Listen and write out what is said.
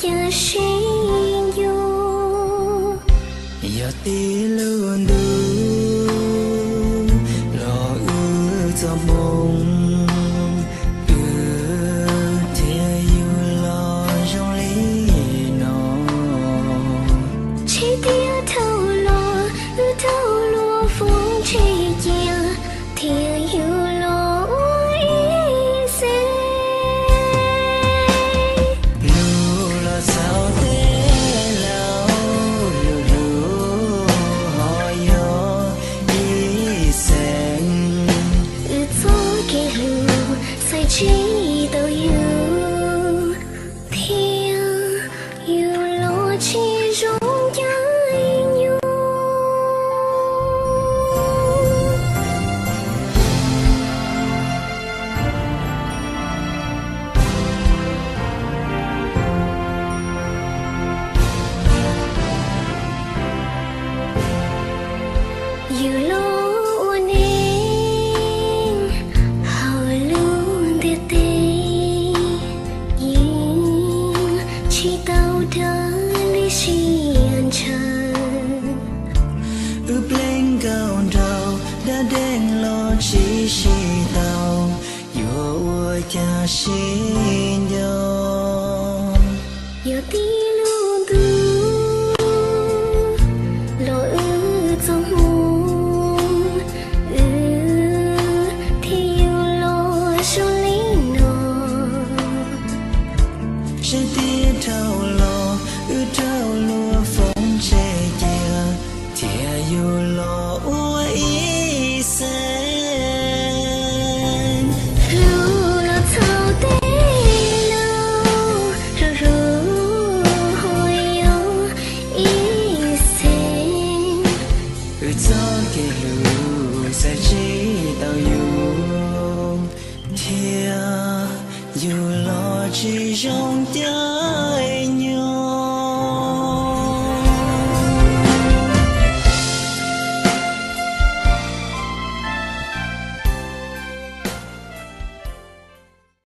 cas sib nco. Yog tib lub ntuj los wb txoj hmoo, wb thiab yus los zoo li no. Tsis tias dhau los wb rov luag foom tseg cia, thiab yus los ua ib xeem. Lus los txhaum tej laus, lus hlub ho yog ib xeem. Wb txoj kev hlub xaiv tsis tau yus, thiab yus los tsis zoo caij nyoog. Yus los ua neeg hauv lub ntiaj teb, yeej tsis tau dawb li siab ntshaw. Wb pleev nkauj nraug dab deeg los tsis sib tau, yuav ua cas sib nco. Yog tib lub ntuj los wb txoj hmoo, wb thiaj yus los zoo li no. Sib tib dhau los wb rov luag foom tseg cia, thiab yus los ua ib xeem.